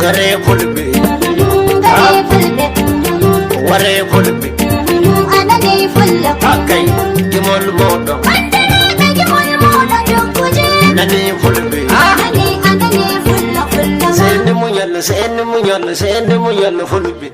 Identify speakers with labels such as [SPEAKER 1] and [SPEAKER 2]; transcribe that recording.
[SPEAKER 1] Gare Fulɓe.
[SPEAKER 2] Gare Fulɓe.
[SPEAKER 1] Ware Fulɓe.
[SPEAKER 2] Anane Fulla.
[SPEAKER 1] Hakkay gimol moɗon.
[SPEAKER 2] Bandiraɓe, gimol moɗon dokkuje.
[SPEAKER 1] Nani Fulɓe.
[SPEAKER 2] Anane, anane Fulla, Fulla.
[SPEAKER 1] Seni muñal, seni muñal, seni muñal Fulɓe.